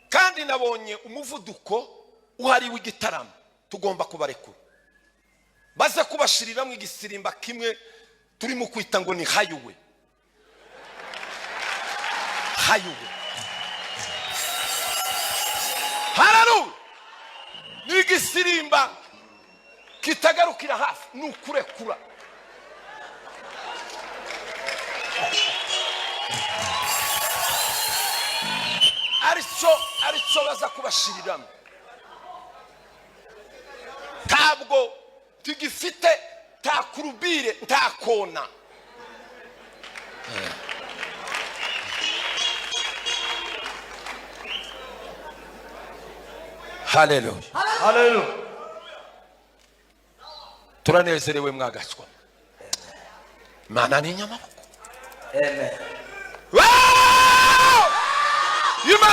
Kandi nabonye umuvuduko uhari w'igitaramo, tugomba kubarekura baze kubashiriramo igisirimba kimwe turimo kwita ngo ni highway, highway. Hararuwe, ni igisirimba kitagarukira hafi, ni ukurekura. Aricyo baza kubashiriramo. Ntabwo tugifite, nta courbure, nta kona. Haleluya! Haleluya! Turanezerewe mwagacwa. Imana ni inyamaboko. Amen. Wow! Imana.